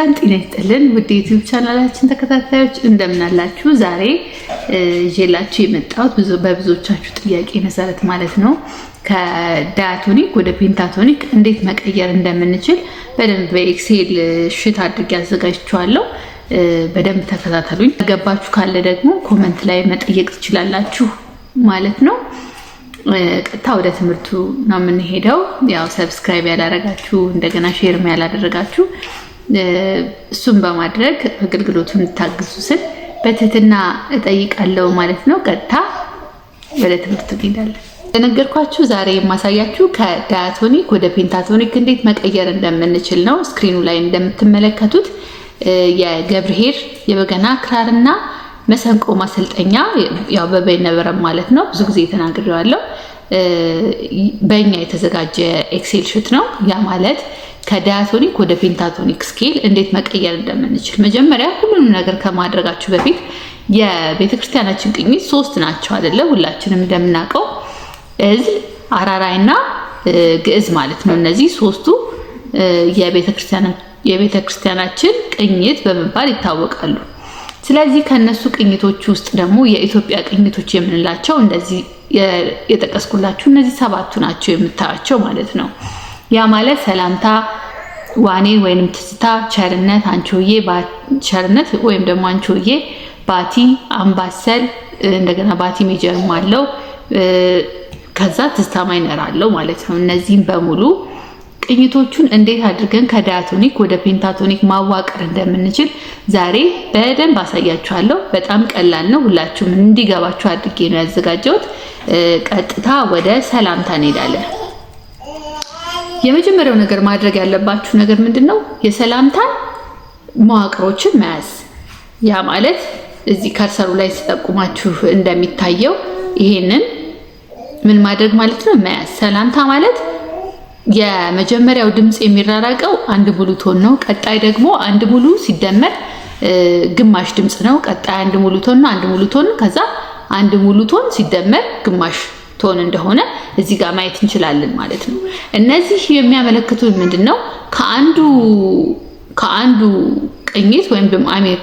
ሰላም ጤና ይስጥልን ውድ ዩቲዩብ ቻናላችን ተከታታዮች እንደምን አላችሁ? ዛሬ ይዤላችሁ የመጣሁት በብዙዎቻችሁ ጥያቄ መሰረት ማለት ነው ከ diatonic ወደ pentatonic እንዴት መቀየር እንደምንችል በደንብ በ Excel sheet አድርጌ አዘጋጅቼዋለሁ። በደንብ ተከታተሉኝ። ገባችሁ ካለ ደግሞ comment ላይ መጠየቅ ትችላላችሁ ማለት ነው። ቀጥታ ወደ ትምህርቱ ነው የምንሄደው። ያው subscribe ያላረጋችሁ እንደገና share ም ያላደረጋችሁ እሱን በማድረግ አገልግሎቱን እንድታግዙ ስል በትህትና እጠይቃለሁ ማለት ነው። ቀጥታ ወደ ትምህርቱ እንሄዳለን። እንደነገርኳችሁ ዛሬ የማሳያችሁ ከ diatonic ወደ pentatonic እንዴት መቀየር እንደምንችል ነው። Screen ኑ ላይ እንደምትመለከቱት የገብርኄር የበገና ክራርና መሰንቆ ማሰልጠኛ ያው በበይነበረብ ማለት ነው። ብዙ ጊዜ ተናግሬዋለሁ። በእኛ የተዘጋጀ Excel sheet ነው። ያ ማለት ከ diatonic ወደ pentatonic scale እንዴት መቀየር እንደምንችል መጀመሪያ ሁሉንም ነገር ከማድረጋችሁ በፊት የቤተክርስቲያናችን ቅኝት ሶስት ናቸው አይደለ? ሁላችንም እንደምናውቀው እዝል፣ አራራይና ግዕዝ ማለት ነው። እነዚህ ሶስቱ የቤተክርስቲያናችን ቅኝት በመባል ይታወቃሉ። ስለዚህ ከነሱ ቅኝቶች ውስጥ ደግሞ የኢትዮጵያ ቅኝቶች የምንላቸው እንደዚህ የጠቀስኩላችሁ እነዚህ ሰባቱ ናቸው የምታያቸው ማለት ነው። ያ ማለት ሰላምታ፣ ዋኔን ወይንም ትዝታ፣ ቸርነት፣ አንቺሆዬ፣ ቸርነት ወይም ደግሞ አንቺሆዬ፣ ባቲ፣ አምባሰል፣ እንደገና ባቲ major ም አለው። ከዛ ትዝታ minor አለው ማለት ነው። እነዚህም በሙሉ ቅኝቶቹን እንዴት አድርገን ከ diatonic ወደ pentatonic ማዋቀር እንደምንችል ዛሬ በደንብ አሳያችኋለሁ። በጣም ቀላል ነው። ሁላችሁም እንዲገባችሁ አድርጌ ነው ያዘጋጀሁት። ቀጥታ ወደ ሰላምታ እንሄዳለን። የመጀመሪያው ነገር ማድረግ ያለባችሁ ነገር ምንድን ነው? የሰላምታን መዋቅሮችን መያዝ። ያ ማለት እዚህ cursor ኡ ላይ ስጠቁማችሁ እንደሚታየው ይሄንን ምን ማድረግ ማለት ነው? መያዝ። ሰላምታ ማለት የመጀመሪያው ድምፅ የሚራራቀው አንድ ሙሉ tone ነው። ቀጣይ ደግሞ አንድ ሙሉ ሲደመር ግማሽ ድምፅ ነው። ቀጣይ አንድ ሙሉ tone ነው። አንድ ሙሉ tone፣ ከዛ አንድ ሙሉ tone ሲደመር ግማሽ tone እንደሆነ እዚህ ጋር ማየት እንችላለን ማለት ነው። እነዚህ የሚያመለክቱን ምንድን ነው? ከአንዱ ቅኝት ወይም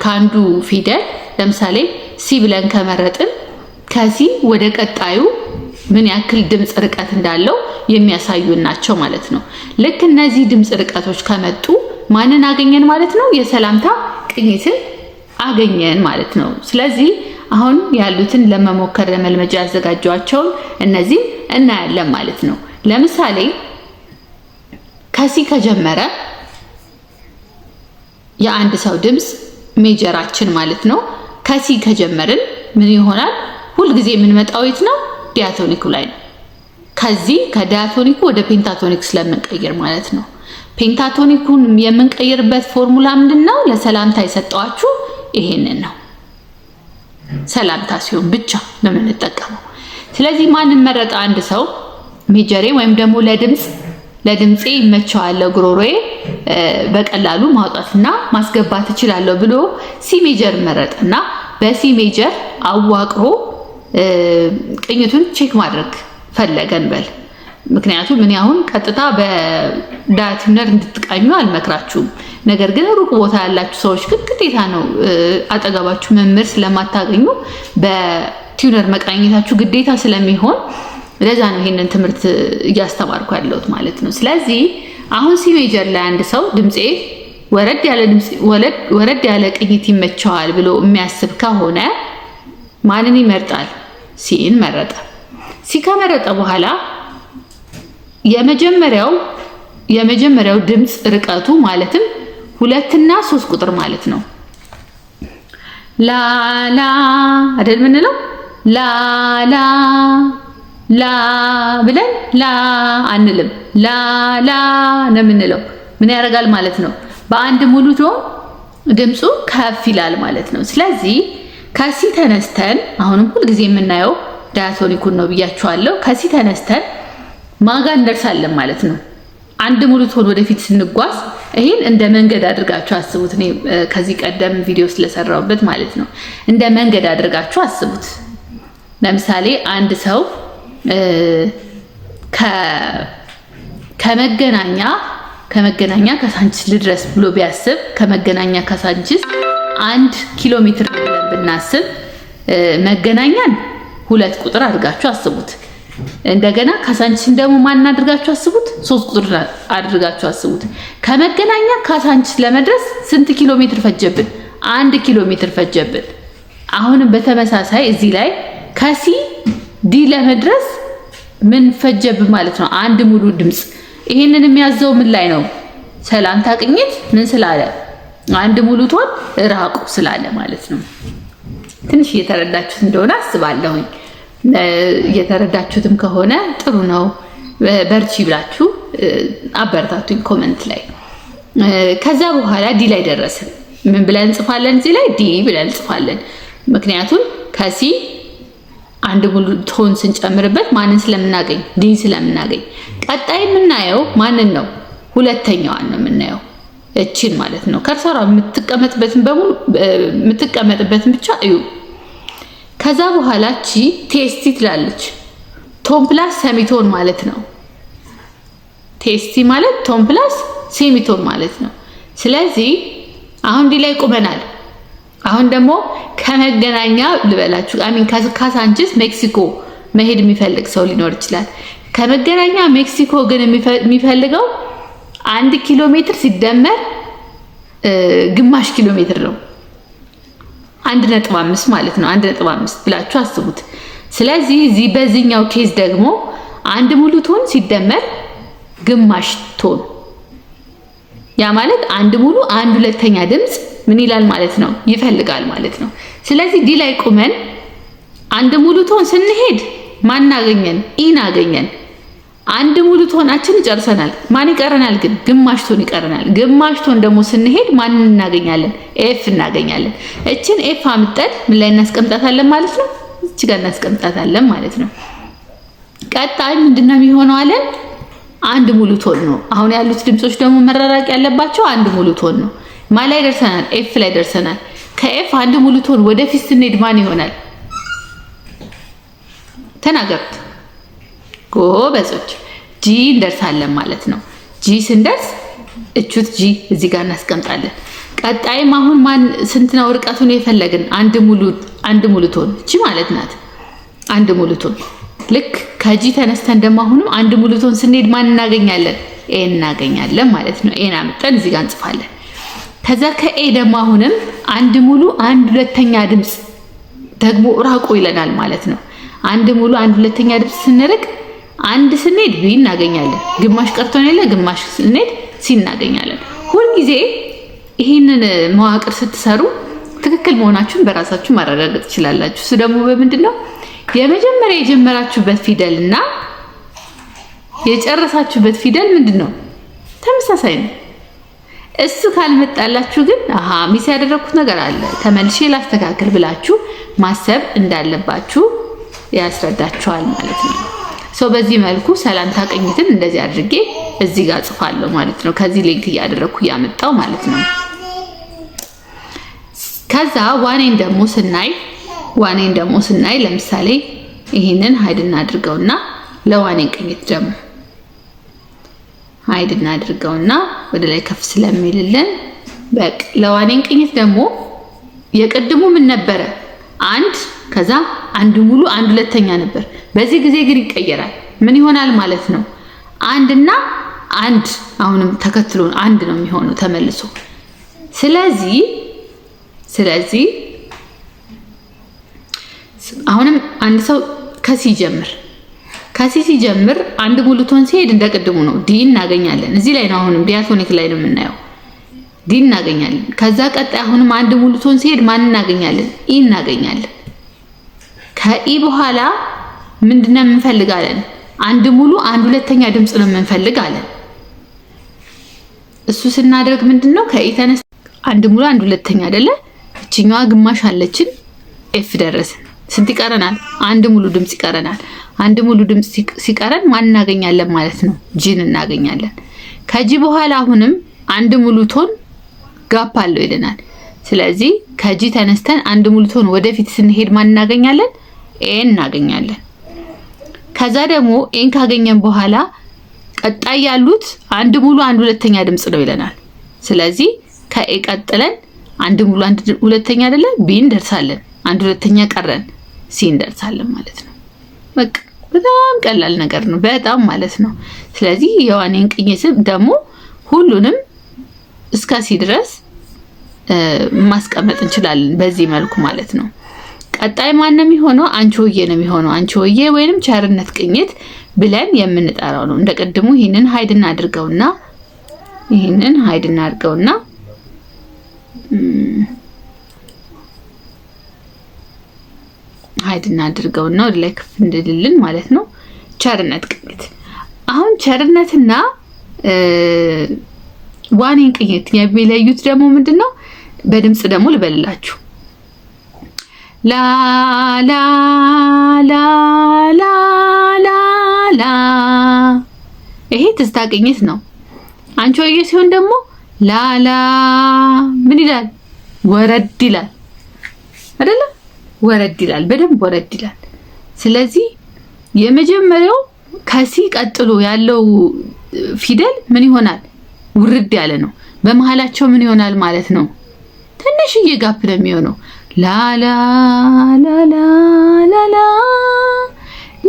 ከአንዱ ፊደል ለምሳሌ C ብለን ከመረጥን ከ C ወደ ቀጣዩ ምን ያክል ድምፅ ርቀት እንዳለው የሚያሳዩን ናቸው ማለት ነው። ልክ እነዚህ ድምፅ ርቀቶች ከመጡ ማንን አገኘን ማለት ነው? የሰላምታ ቅኝትን አገኘን ማለት ነው። ስለዚህ አሁን ያሉትን ለመሞከር ለመልመጃ ያዘጋጇቸውን እነዚህ እናያለን ማለት ነው። ለምሳሌ ከ C ከጀመረ የአንድ ሰው ድምፅ major ኣችን ማለት ነው። ከ C ከጀመርን ምን ይሆናል? ሁልጊዜ የምንመጣው የት ነው? Diatonic ኩ ላይ ነው። ከዚህ ከ diatonic ኩ ወደ pentatonic ስለምንቀይር ማለት ነው። Pentatonic ኩን የምንቀይርበት ፎርሙላ ምንድን ነው? ለሰላምታ የሰጠዋችሁ ይሄንን ነው። ሰላምታ ሲሆን ብቻ ነው የምንጠቀመው። ስለዚህ ማንን መረጠ? አንድ ሰው major ኤ ወይም ደግሞ ለድምፄ ይመቸዋል ጉሮሮዬ በቀላሉ ማውጣትና ማስገባት እችላለሁ ብሎ C major መረጠና በ C major አዋቅሮ ቅኝቱን check ማድረግ ፈለገ እንበል። ምክንያቱም እኔ አሁን ቀጥታ በ dia tuner እንድትቃኙ አልመክራችሁም። ነገር ግን ሩቅ ቦታ ያላችሁ ሰዎች ግን ግዴታ ነው፣ አጠገባችሁ መምህር ስለማታገኙ በ tuner መቃኘታችሁ ግዴታ ስለሚሆን ለዛ ነው ይሄንን ትምህርት እያስተማርኩ ያለሁት ማለት ነው። ስለዚህ አሁን C major ላይ አንድ ሰው ድምፄ ወረድ ያለ ድምፅ ወረድ ያለ ቅኝት ይመቸዋል ብሎ የሚያስብ ከሆነ ማንን ይመርጣል? C ን መረጠ። C ከመረጠ በኋላ የመጀመሪያው ድምፅ ርቀቱ ማለትም 2 እና 3 ቁጥር ማለት ነው። ላ ላ አይደል የምንለው? ላ ላ ላ ብለን ላ አንልም። ላ ላ ነው የምንለው። ምን ያደርጋል ማለት ነው? በአንድ ሙሉ tone ድምፁ ከፍ ይላል ማለት ነው። ስለዚህ ከ C ተነስተን አሁንም ሁልጊዜ የምናየው diatonic ኩን ነው ብያችኋለሁ። ከ C ተነስተን ማጋ እንደርሳለን ማለት ነው። አንድ ሙሉ tone ወደፊት ስንጓዝ ይሄን እንደ መንገድ አድርጋችሁ አስቡት። እኔ ከዚህ ቀደም ቪዲዮ ስለሰራሁበት ማለት ነው። እንደ መንገድ አድርጋችሁ አስቡት። ለምሳሌ አንድ ሰው ከመገናኛ ከመገናኛ ካሳንቺስ ልድረስ ብሎ ቢያስብ፣ ከመገናኛ ካሳንቺስ 1 ኪሎ ሜትር ብለን ብናስብ፣ መገናኛን 2 ቁጥር አድርጋችሁ አስቡት። እንደገና ካሳንቺስን ደግሞ ማን አድርጋችሁ አስቡት? 3 ቁጥር አድርጋችሁ አስቡት። ከመገናኛ ካሳንቺስ ለመድረስ ስንት ኪሎ ሜትር ፈጀብን? 1 ኪሎ ሜትር ፈጀብን። አሁንም በተመሳሳይ እዚህ ላይ ከ C D ለመድረስ ምን ፈጀብን ማለት ነው? አንድ ሙሉ ድምፅ። ይሄንን የሚያዘው ምን ላይ ነው? ሰላምታ ቅኝት ምን ስላለ? አንድ ሙሉ tone ራቁ ስላለ ማለት ነው። ትንሽ እየተረዳችሁት እንደሆነ አስባለሁኝ። እየተረዳችሁትም ከሆነ ጥሩ ነው። በርቺ ብላችሁ አበረታቱኝ comment ላይ። ከዛ በኋላ D ላይ ደረስን። ምን ብለን እንጽፋለን? እዚህ ላይ D ብለን እንጽፋለን። ምክንያቱም ከ C አንድ ሙሉ tone ስንጨምርበት ማንን ስለምናገኝ? D ስለምናገኝ። ቀጣይ የምናየው ማንን ነው? ሁለተኛዋን ነው የምናየው፣ እቺን ማለት ነው። Cursor ዋ የምትቀመጥበትን በሙሉ፣ የምትቀመጥበትን ብቻ እዩ። ከዛ በኋላ ቺ TST ትላለች። Tone plus semitone ማለት ነው። TST ማለት tone plus semitone ማለት ነው። ስለዚህ አሁን D ላይ ቁመናል። አሁን ደግሞ ከመገናኛ ልበላችሁ፣ I mean ካሳንቺስ ሜክሲኮ መሄድ የሚፈልግ ሰው ሊኖር ይችላል። ከመገናኛ ሜክሲኮ ግን የሚፈልገው 1 ኪሎ ሜትር ሲደመር ግማሽ ኪሎ ሜትር ነው። 1.5 ማለት ነው። 1.5 ብላችሁ አስቡት። ስለዚህ እዚህ በዚህኛው case ደግሞ አንድ ሙሉ tone ሲደመር ግማሽ tone፣ ያ ማለት አንድ ሙሉ አንድ ሁለተኛ ድምፅ ምን ይላል ማለት ነው? ይፈልጋል ማለት ነው። ስለዚህ D ላይ ቁመን አንድ ሙሉ tone ስንሄድ ማን አገኘን? E ን አገኘን። አንድ ሙሉ tone ኣችን ጨርሰናል። ማን ይቀረናል ግን? ግማሽ tone ይቀረናል። ግማሽ tone ደግሞ ስንሄድ ማን እናገኛለን? F እናገኛለን። እችን F አምጥተን ምን ላይ እናስቀምጣታለን ማለት ነው? እች ጋር እናስቀምጣታለን ማለት ነው። ቀጣይ ምንድነው የሚሆነው አለን? አንድ ሙሉ tone ነው። አሁን ያሉት ድምጾች ደግሞ መራራቅ ያለባቸው አንድ ሙሉ tone ነው። ማን ላይ ደርሰናል? F ላይ ደርሰናል። ከ F አንድ ሙሉ tone ወደፊት ስንሄድ ማን ይሆናል? ተናገሩት ጎበዞች። G እንደርሳለን ማለት ነው። G ስንደርስ እቹት G እዚህ ጋር እናስቀምጣለን። ቀጣይም አሁን ማን ስንት ነው ርቀቱን የፈለግን? አንድ ሙሉ tone እቺ ማለት ናት። አንድ ሙሉ tone። ልክ ከ G ተነስተን ደግሞ አሁንም አንድ ሙሉ tone ስንሄድ ማን እናገኛለን? A እናገኛለን ማለት ነው። A ን አምጥተን እዚህ ጋር እንጽፋለን። ከዛ ከ A ደግሞ አሁንም አንድ ሙሉ አንድ ሁለተኛ ድምፅ ደግሞ ራቁ ይለናል ማለት ነው። አንድ ሙሉ አንድ ሁለተኛ ድምፅ ስንርቅ አንድ ስንሄድ B እናገኛለን። ግማሽ ቀርቶን የለ፣ ግማሽ ስንሄድ C እናገኛለን። ሁልጊዜ ይህንን መዋቅር ስትሰሩ ትክክል መሆናችሁን በራሳችሁ ማረጋገጥ ትችላላችሁ። እሱ ደግሞ በምንድን ነው? የመጀመሪያ የጀመራችሁበት ፊደል እና የጨረሳችሁበት ፊደል ምንድን ነው? ተመሳሳይ ነው። እሱ ካልመጣላችሁ ግን አሃ miss ያደረኩት ነገር አለ፣ ተመልሼ ላስተካክል ብላችሁ ማሰብ እንዳለባችሁ ያስረዳችኋል ማለት ነው። So በዚህ መልኩ ሰላምታ ቅኝትን እንደዚህ አድርጌ እዚህ ጋር ጽፋለሁ ማለት ነው። ከዚህ link እያደረኩ እያመጣው ማለት ነው። ከዛ ዋኔን ደግሞ ስናይ ለምሳሌ ይህንን hide እናድርገውና ለዋኔን ቅኝት ደግሞ hide እናድርገውና ወደ ላይ ከፍ ስለሚልልን በቃ። ለዋኔን ቅኝት ደግሞ የቅድሙ ምን ነበረ? አንድ፣ ከዛ አንድ ሙሉ አንድ ሁለተኛ ነበር። በዚህ ጊዜ ግን ይቀየራል። ምን ይሆናል ማለት ነው? አንድ እና አንድ አሁንም ተከትሎ አንድ ነው የሚሆነው ተመልሶ። ስለዚህ አሁንም አንድ ሰው ከ C ጀምር፣ ከ C ሲጀምር አንድ ሙሉ tone ሲሄድ እንደ ቅድሙ ነው፣ D እናገኛለን። እዚህ ላይ ነው፣ አሁንም diatonic ላይ ነው የምናየው። D እናገኛለን። ከዛ ቀጣይ አሁንም አንድ ሙሉ tone ሲሄድ ማን እናገኛለን? E እናገኛለን። ከ E በኋላ ምንድነው የምንፈልጋለን? አንድ ሙሉ አንድ ሁለተኛ ድምፅ ነው የምንፈልጋለን። እሱ ስናደርግ ምንድነው? ከ E ተነስ አንድ ሙሉ አንድ ሁለተኛ አይደለ? እችኛዋ ግማሽ አለችን። F ደረስን። ስንት ይቀረናል? አንድ ሙሉ ድምፅ ይቀረናል። አንድ ሙሉ ድምፅ ሲቀረን ማን እናገኛለን ማለት ነው? G ን እናገኛለን። ከ G በኋላ አሁንም አንድ ሙሉ tone gap አለው ይለናል። ስለዚህ ከ G ተነስተን አንድ ሙሉ tone ወደፊት ስንሄድ ማን እናገኛለን? A እናገኛለን። ከዛ ደግሞ A ን ካገኘን በኋላ ቀጣይ ያሉት አንድ ሙሉ አንድ ሁለተኛ ድምፅ ነው ይለናል። ስለዚህ ከ A ቀጥለን አንድ ሙሉ አንድ ሁለተኛ አይደለ B እንደርሳለን። አንድ ሁለተኛ ቀረን C እንደርሳለን ማለት ነው። በቃ በጣም ቀላል ነገር ነው፣ በጣም ማለት ነው። ስለዚህ የዋኔን ቅኝት ደግሞ ሁሉንም እስከ C ድረስ ማስቀመጥ እንችላለን በዚህ መልኩ ማለት ነው። ቀጣይ ማን ነው የሚሆነው? አንቺሆዬ ነው የሚሆነው። አንቺሆዬ ወይንም ቸርነት ቅኝት ብለን የምንጠራው ነው። እንደ ቅድሙ ይህንን hide እናድርገውና ወደ ላይ ከፍ እንድልልን ማለት ነው። ቸርነት ቅኝት። አሁን ቸርነትና ዋኔን ቅኝት የሚለዩት ደግሞ ምንድን ነው? በድምፅ ደግሞ ልበልላችሁ። ላ ላ ላ ላ ላ ላ፣ ይሄ ትዝታ ቅኝት ነው። አንቺሆዬ ሲሆን ደግሞ ላ ላ ምን ይላል? ወረድ ይላል አይደለ? ወረድ ይላል፣ በደንብ ወረድ ይላል። ስለዚህ የመጀመሪያው ከ C ቀጥሎ ያለው ፊደል ምን ይሆናል? ውርድ ያለ ነው። በመሀላቸው ምን ይሆናል ማለት ነው? ትንሽዬ gap ነው የሚሆነው። ላ ላ ላ ላ ላ ላ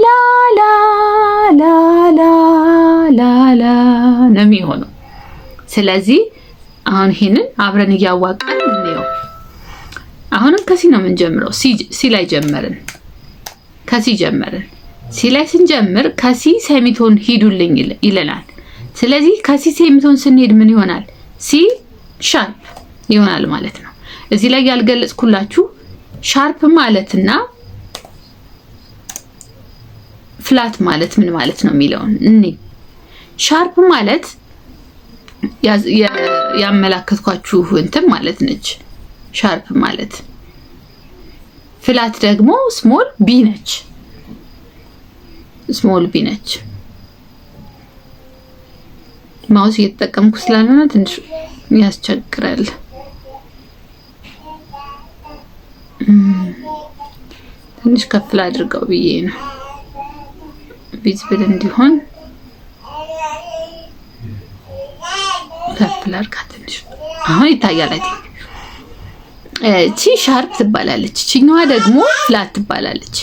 ላ ላ ላ ላ ላ ላ ነው የሚሆነው። ስለዚህ አሁን ይሄንን አብረን እያዋቀርን እንየው። አሁንም ከ C ነው የምንጀምረው። C ላይ ጀመርን፣ ከ C ጀመርን። C ላይ ስንጀምር ከ C semitone ሂዱልኝ ይለናል። ስለዚህ ከ C semitone ስንሄድ ምን ይሆናል? C sharp ይሆናል ማለት ነው። እዚህ ላይ ያልገለጽኩላችሁ sharp ማለትና flat ማለት ምን ማለት ነው የሚለውን እኔ sharp ማለት ያመላከትኳችሁ እንትን ማለት ነች። Sharp ማለት፣ flat ደግሞ small b ነች። Small b ነች። Mouse እየተጠቀምኩ ስላልሆነ ትንሽ ያስቸግራል። ትንሽ ከፍ ላድርገው ብዬ ነው visible እንዲሆን፣ ከፍ ላድርጋ ትንሽ። አሁን ይታያል። I think ቺ sharp ትባላለች፣ ቺኛዋ ደግሞ flat ትባላለች።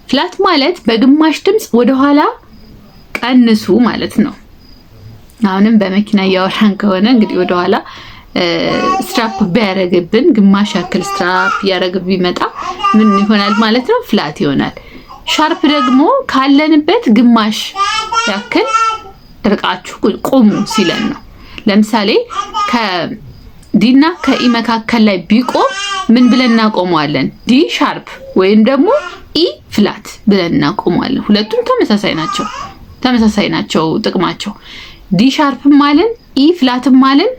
Flat ማለት በግማሽ ድምፅ ወደኋላ ቀንሱ ማለት ነው። አሁንም በመኪና እያወራን ከሆነ እንግዲህ ወደኋላ stop ቢያደርግብን፣ ግማሽ ያክል stop እያደረግ ቢመጣ ምን ይሆናል ማለት ነው? Flat ይሆናል። Sharp ደግሞ ካለንበት ግማሽ ያክል ርቃችሁ ቁሙ ሲለን ነው። ለምሳሌ ከ D እና ከ E መካከል ላይ ቢቆም ምን ብለን እናቆመዋለን? D sharp ወይም ደግሞ E flat ብለን እናቆመዋለን። ሁለቱም ተመሳሳይ ናቸው። ተመሳሳይ ናቸው ጥቅማቸው። D sharp ም አለን፣ E flat ም አለን፣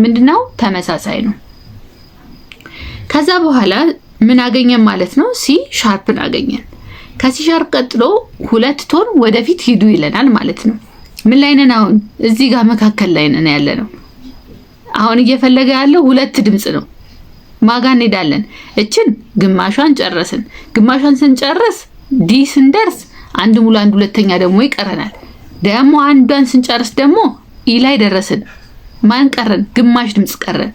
ምንድነው? ተመሳሳይ ነው። ከዛ በኋላ ምን አገኘን ማለት ነው? C sharp ን አገኘን። ከ C sharp ቀጥሎ ሁለት tone ወደፊት ሂዱ ይለናል ማለት ነው። ምን ላይ ነን አሁን? እዚህ ጋር መካከል ላይ ነን ያለ ነው። አሁን እየፈለገ ያለው ሁለት ድምፅ ነው። ማጋ እንሄዳለን? እችን ግማሿን ጨረስን። ግማሿን ስንጨርስ D ስንደርስ አንድ ሙሉ አንድ ሁለተኛ ደግሞ ይቀረናል። ደግሞ አንዷን ስንጨርስ ደግሞ E ላይ ደረስን። ማን ቀረን? ግማሽ ድምፅ ቀረን።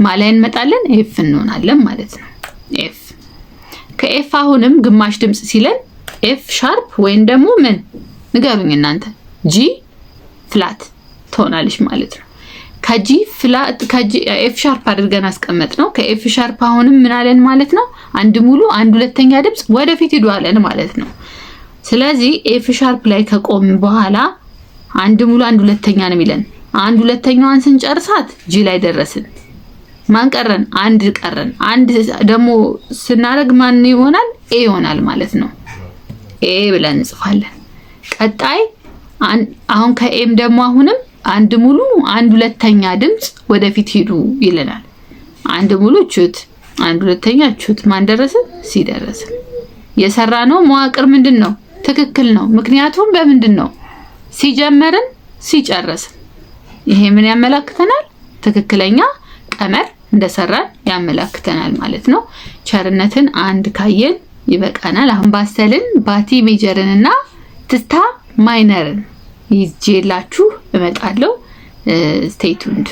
ማ ላይ እንመጣለን? F እንሆናለን ማለት ነው። F፣ ከ F አሁንም ግማሽ ድምፅ ሲለን F sharp ወይም ደግሞ ምን ንገሩኝ እናንተ፣ G flat ትሆናለች ማለት ነው። ከ G flat፣ ከ G F sharp አድርገን አስቀመጥነው። ከ F sharp አሁንም ምን አለን ማለት ነው? አንድ ሙሉ አንድ ሁለተኛ ድምፅ ወደፊት ሂዱ አለን ማለት ነው። ስለዚህ F sharp ላይ ከቆምን በኋላ አንድ ሙሉ አንድ ሁለተኛ ነው የሚለን። አንድ ሁለተኛዋን ስንጨርሳት G ላይ ደረስን። ማን ቀረን? አንድ ቀረን። አንድ ደግሞ ስናደርግ ማን ይሆናል? A ይሆናል ማለት ነው። A ብለን እንጽፋለን። ቀጣይ አሁን ከ A ም ደግሞ አሁንም አንድ ሙሉ አንድ ሁለተኛ ድምፅ ወደፊት ሂዱ ይለናል። አንድ ሙሉ ቹት፣ አንድ ሁለተኛ ቹት። ማን ደረስን? C ደረስን። የሰራነው መዋቅር ምንድን ነው? ትክክል ነው። ምክንያቱም በምንድን ነው? C ጀመርን፣ C ጨረስን። ይሄ ምን ያመላክተናል? ትክክለኛ ቀመር እንደሰራን ያመላክተናል ማለት ነው። ቸርነትን አንድ ካየን ይበቃናል። አሁን ባሰልን፣ ባቲ major ን እና ትዝታ minor ን ይዤላችሁ እመጣለሁ። Stay tuned.